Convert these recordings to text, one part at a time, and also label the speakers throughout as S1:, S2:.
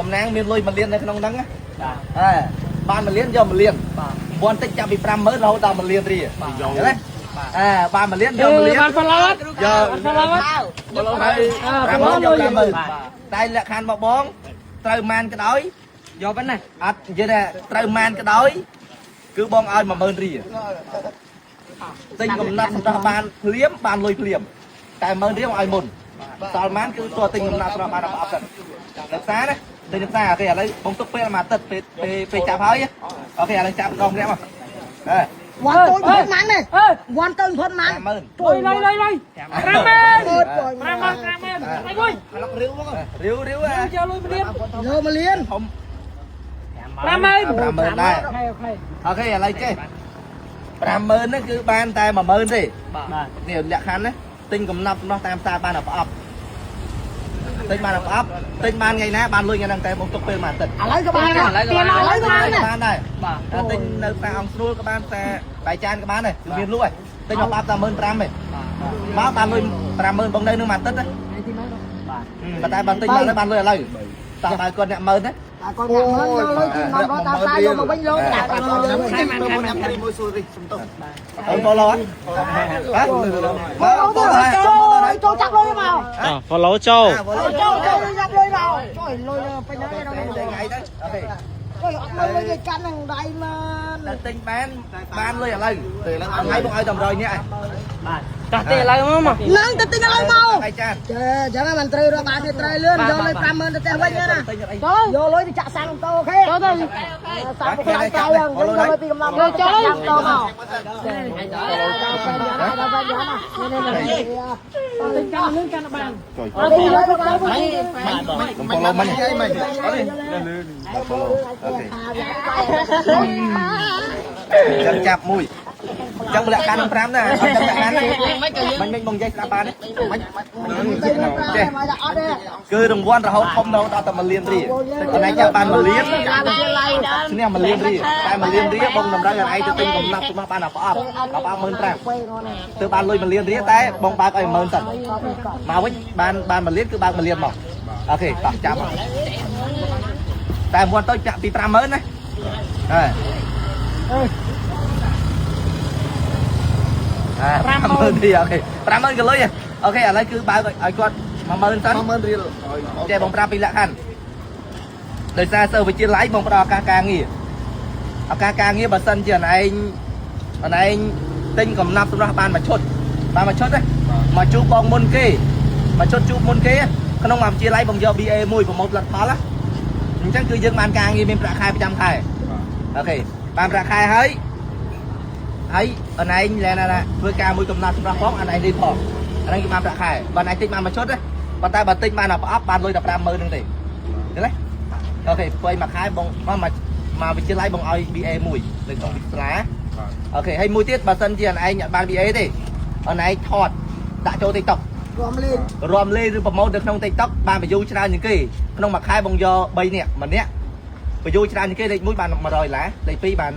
S1: តំណាងមានលុយ1លាននៅក្នុងហ្នឹងណា
S2: បាទ
S1: អើបាន1លានយក1លាន
S2: បាទ
S1: វន់តិចចាប់ពី50000រហូតដល់1លានរៀល
S2: បាទ
S1: យល់ទេអើបាន1លានយក1លាន
S3: បាន follow អត់
S1: យក
S3: បាន follow អត់
S1: ហើយ50000យក50000តែលក្ខខណ្ឌរបស់បងត្រូវម៉ានក៏ដោយ
S2: យកប៉ុណ្ណា
S1: អត់និយាយថាត្រូវម៉ានក៏ដោយគឺបងឲ្យ10000រៀលទិញកំណត់សម្រាប់បានភ្លាមបានលុយភ្លាមតែ10000រៀលឲ្យមុនសល់ម៉ានគឺតើទិញកំណត់សម្រាប់បានអត់សិននៅផ្សារណាទិញនៅផ្សារ OK ឥឡូវបងទុកពេលមួយអាទិត្យពេលពេលពេលចាប់ហើយ OK ឥឡូវចាប់ម្ដងម្នាក់មកអើ
S4: វ៉ាន់តូចផុតម៉ាន់នេះ
S3: អើ
S4: វ៉ាន់តូចផុតម៉ាន់
S1: 50000
S3: លុយលុយលុយលុយ50000 50000 50000អីមួយ
S1: រាវរាវអា
S3: យកលុយមួយលាន
S4: យកមួយលាន
S1: ធំ
S3: 50000
S1: 50000ដែរ
S3: OK OK
S1: OK ឥឡូវចេះ50000ហ្នឹងគឺបានតែ10000ទេ
S2: បាទ
S1: នេះលក្ខខណ្ឌណាទិញកំណត់សំណោះតាមផ្សារបានតែប្រអប់ទិញបានតែប្រអប់ទិញបានថ្ងៃណាបានលុយថ្ងៃហ្នឹងតែបងទុកពេលមួយអាទិត្យ
S4: ឥឡូវក៏បានដែរ
S2: ឥឡូវក៏បាន
S4: ឥឡូវក៏បានដែរ
S1: បានដែរ
S2: បាទ
S1: តែទិញនៅផ្សារអង្គស្រួលក៏បានផ្សារបាយចានក៏បានដែរគឺមានលក់ហើយទិញមកប្រអប់តែ15000ទេមកបានលុយ50000បងនៅនឹងមួយអាទិត្យណា
S2: បាទ
S1: ប៉ុន្តែបើទិញបានទៅបានលុយឥឡូវតើបើគាត់អ្នក10000ណា
S4: តែគាត់អ្នកមើលយកលុយពីនាំរត់តាមផ្សារយកមកវិញលោកដាក់50000លុយ
S5: មួយសួរនេះសំទោស
S1: អូន follow អត់ហ៎មក
S4: ចូល
S1: follow ហើយ
S4: ចូលចូលចាប់លុយមក
S6: follow ចូល
S1: follow
S4: ចូលចូលចាប់លុយមកចូលលុយពេញហើយដល់
S1: តែថ្ងៃទៅ OK
S4: ចូលអត់មើលលុយគេកាន់នឹងដៃមែន
S1: តែទិញបានបានលុយឥឡូវទៅឥឡូវថ្ងៃបងឲ្យតែ100នាក់ឯង
S2: បាទតោះទេឥឡូវមកមក
S4: នឹងទៅទិញឥឡូវមក
S1: បាយចាន
S4: ចេអញ្ចឹងមិនត្រូវរកបានទេត្រូវលឿនយកលុយ50000ទៅផ្ទះវិញណា
S1: ទិញអត់អី
S3: ចូល
S4: យកលុយទៅចាក់សាំងតូ OK
S3: ចូលទៅ
S4: សាំងទៅក្រៅយើងយកលុយពីកំឡំចូលចូលមកដល់ដល់ដល់នេះនេះ
S3: ទិញកាន់លឿនកាន់បាន
S4: អត់ទេលុយទៅដល់វិញ
S1: ខ្ញុំ follow មិញអីមិញអត់ទេ follow OK ចឹងចាប់មួយចឹងលក្ខខណ្ឌ5ណាអត់ចឹងលក្ខខណ្ឌមិញមិញបងនិយាយស្ដាប់បានទេមិញចេះ
S4: អត់ទេ
S1: គឺរង្វាន់រហូតធំដល់តែ1លានរៀលតែឯងចាប់បាន1លានឈ្នះ1លានរៀលតែ1លានរៀលបងតម្រូវឲ្យឯងទៅទិញកំណាប់សម្រាប់បានតែប្រអប់ប្រអប់15000ទៅបានលុយ1លានរៀលតែបងបើកឲ្យ10000សិនមកវិញបានបាន1លានគឺបើក1លានមក OK តោះចាប់មកតែរង្វាន់តូចចាក់ពី50000ណាអើអា50000រៀល OK 50000ក៏លុយ OK ឥឡូវគឺបើកឲ្យគាត់10000សិន
S5: 10000រៀល
S1: ចេះបងប្រាប់ពីលក្ខខណ្ឌដោយសារសិស្សវិទ្យាល័យបងផ្ដល់ឱកាសការងារឱកាសការងារបើសិនជាអនឯងអនឯងទិញកំណាប់សម្រាប់បានមួយឈុតបានមួយឈុតណាមកជួបបងមុនគេមួយឈុតជួបមុនគេក្នុងមួយវិទ្យាល័យបងយក BA មួយប្រមូលផលិតផលណាអញ្ចឹងគឺយើងបានការងារមានប្រាក់ខែប្រចាំខែ OK បានប្រាក់ខែហើយហើយអនឯងលែនណាធ្វើការមួយកំណាប់សម្រាប់ផងអនឯងនេះផងអាហ្នឹងគឺបានប្រាក់ខែបើអនឯងទិញបានមួយឈុតណាប៉ុន្តែបើទិញបានតែប្រអប់បានលុយតែ50000ហ្នឹងទេឃើញទេ OK ពេលមួយខែបងមកមកវិទ្យាល័យបងឲ្យ BA មួយនៅក្នុងវិទ្យាល័យ OK ហើយមួយទៀតបើសិនជាអនឯងអត់បាន BA ទេអនឯងថតដាក់ចូល TikTok
S4: រំលេង
S1: រំលេងឬ promote នៅក្នុង TikTok បាន view ច្រើនជាងគេក្នុងមួយខែបងយក3នាក់ម្នាក់ view ច្រើនជាងគេលេខ1បាន100ដុល្លារលេខ2បាន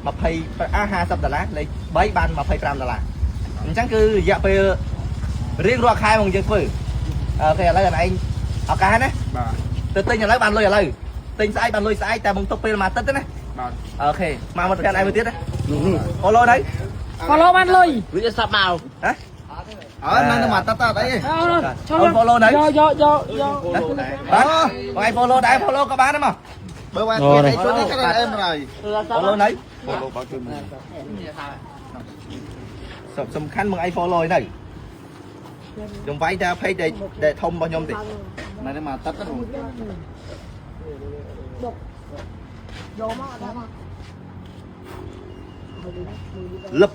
S1: 20អា50ដុល្លារលេខ3បាន25ដុល្លារអញ្ចឹងគឺរយៈពេលរៀងរាល់ខែមកយើងធ្វើ OK ឥឡូវអនឯងឱកាសណា
S5: បាទ
S1: ទៅទិញឥឡូវបានលុយឥឡូវទិញស្អែកបានលុយស្អែកតែបងទុកពេលមួយអាទិត្យទេណា
S5: បាទ
S1: OK មកមកប្រកាន់ឯងមួយទៀតណា follow ទៅ
S3: follow បានលុយ
S6: វាសັບមក
S1: ហ៎
S5: អើនៅមកតតអី
S3: អើចូល
S1: អូន follow នៅ
S3: យកយកយកយក
S1: បាទបងឯង follow ដែរ follow ក៏បានដែរមក
S5: បើបានគេអីជួយនេះក៏អែមហើយ
S1: follow នៅ
S5: follow បើជួយមើល
S1: សំខាន់បងឯង follow នៅខ្ញុំវាយតែ page ដែលដែលធំរបស់ខ្ញុំទេ
S5: នៅមកតតហ្នឹង
S4: យកមកអត់មក
S1: លឹប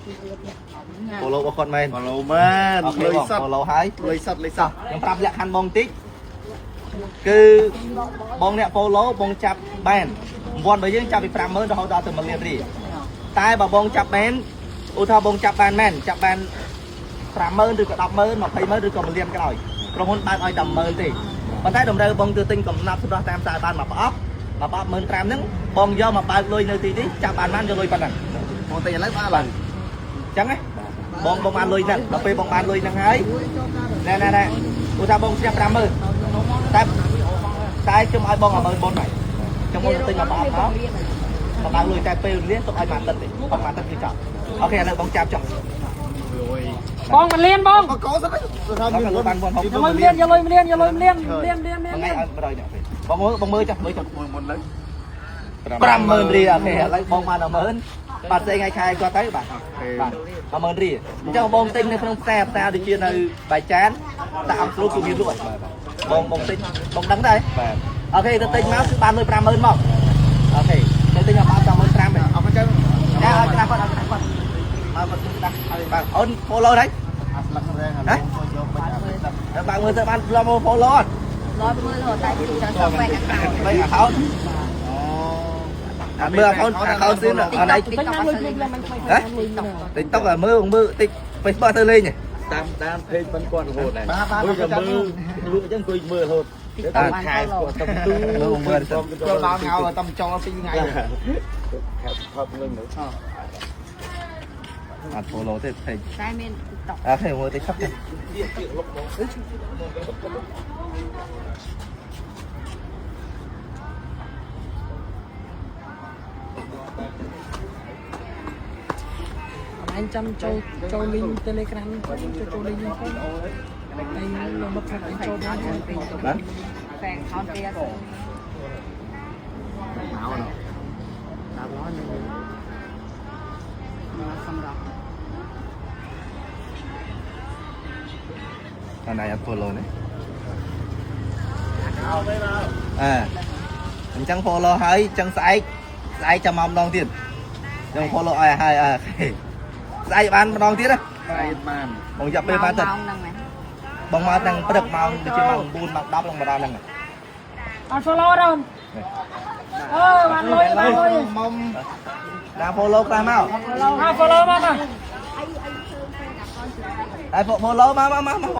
S1: follow របស់គាត់មែន
S5: follow មែន
S1: OK បង
S5: លុយសັດ
S1: follow ហើយ
S5: លុយសັດលុយសັດ
S1: ខ្ញុំប្រាប់លក្ខខណ្ឌបងតិចគឺបងអ្នក follow បងចាប់បានរង្វាន់របស់យើងចាប់ពី50000រហូតដល់ទៅ1លានរៀលតែបើបងចាប់បានឧទាហរណ៍បងចាប់បានមែនចាប់បាន50000ឬក៏100000 200,000ឬក៏1លានក៏ដោយក្រុមហ៊ុនបើកឲ្យតែ10000ទេប៉ុន្តែតម្រូវបងទៅទិញកំណាប់សម្រាប់តាមផ្សារបានមួយប្រអប់មួយប្រអប់15000ហ្នឹងបងយកមកបើកលុយនៅទីនេះចាប់បានបានយកលុយប៉ុណ្ណឹង
S5: បងតែឥឡូវបានឡើយ
S1: អញ្ចឹងណាបងបងបានលុយហ្នឹងដល់ពេលបងបានលុយហ្នឹងហើយណែណែណែឧទាហរណ៍បងឈ្នះ50000តែ តែខ្ញុំឲ្យបង14000ហើយខ្ញុំមកទិញមកប្រអប់មកមកបើកលុយតែពេលវេលាទុកឲ្យមួយអាទិត្យទេបងមួយអាទិត្យគឺចប់អូខេឥឡូវបងចាប់ចុះ
S3: បងមិនលៀនបង
S5: មកកោសិនទៅថា
S1: បងលុយបាន4
S3: យកលុយលៀនយកលុយលៀនយកលុយលៀនលៀនលៀនលៀន
S1: ថ្ងៃឲ្យ100នាក់ពេលបងមើលបងមើលចុះមើលចុះ
S5: មុនលើ
S1: 50000រៀលអូខេឥឡូវបងបាន10000បាទស្អីថ្ងៃខែគាត់ទៅបាទបាទ10000រៀលអញ្ចឹងបងទិញនៅក្នុងផ្សារផ្សារដូចជានៅបាយចានតាអង្គស្រូវគឺមានលក់បងបងទិញបងដឹងដែរ
S5: បាទ
S1: អូខេទៅទិញមកគឺបានលុយ50000មកអូខេទៅទិញមកបាន15000ទេ
S5: អរគុណចឹង
S1: ចាឲ្យក្រាស់គាត់ឲ្យក្រាស់គាត់មកគាត់ក្រាស់ឲ្យបាទអូន follow đấy
S5: អាស្លឹករែងអាយកបាច់អាទឹក
S1: ដល់បើមើលទៅបានលំ follow អត់
S4: លយមើលរត់តែគឺចង់សុំបែកអាកោ
S1: បី account អត់មើល account account ស៊ីនអត់អី
S3: ទិញបានលុយភ្លាមៗមិនខ្វៃ
S1: ហ៎តិចតុកឲ្យមើលមើលតិច Facebook ទៅលេង
S6: តាមតាមเพจมันគាត់រហូតដែរ
S5: បាទបាទ
S6: មួយក៏មើលលក់អញ្ចឹងអង្គុយមើលរហូតតាមខែគាត់ទៅទូ
S1: មើលមើលទៅ
S5: ចូលដល់ងៅតំចង់2ថ្ងៃ
S6: ខែថប់នឹងទៅ
S1: អត់ follow ទេ page
S4: តែមាន TikTok
S1: អូខេមើលតិចទៅ
S3: អញចាំចូលចូលលីង Telegram ចូលចូលលីងហ្នឹងហើយមកផាត់អញចូលបាន
S1: បាទ
S4: fan account វាសម្រាប់
S1: អាណៃអត់ follow នេះអើអញ្ចឹង follow ហើយអញ្ចឹងស្អែកស្អែកចាំមកម្ដងទៀតខ្ញុំ follow ឲ្យហើយអូខេស្អែកបានម្ដងទៀតណា
S5: តែបាន
S1: បងយកពេលបានទៅ
S4: ម៉ោងហ្នឹងមែន
S1: បងមកតាំងព្រឹកម៉ោងដូចជាម៉ោង9ម៉ោង10ឡើងមកដល់ហ្នឹង
S3: អត់ follow ដល់អឺបានលុយបានលុយ
S5: មុំ
S1: ណា follow ខ្លះមក
S3: អើ follow មកមក
S1: ហើយ follow មកមកមក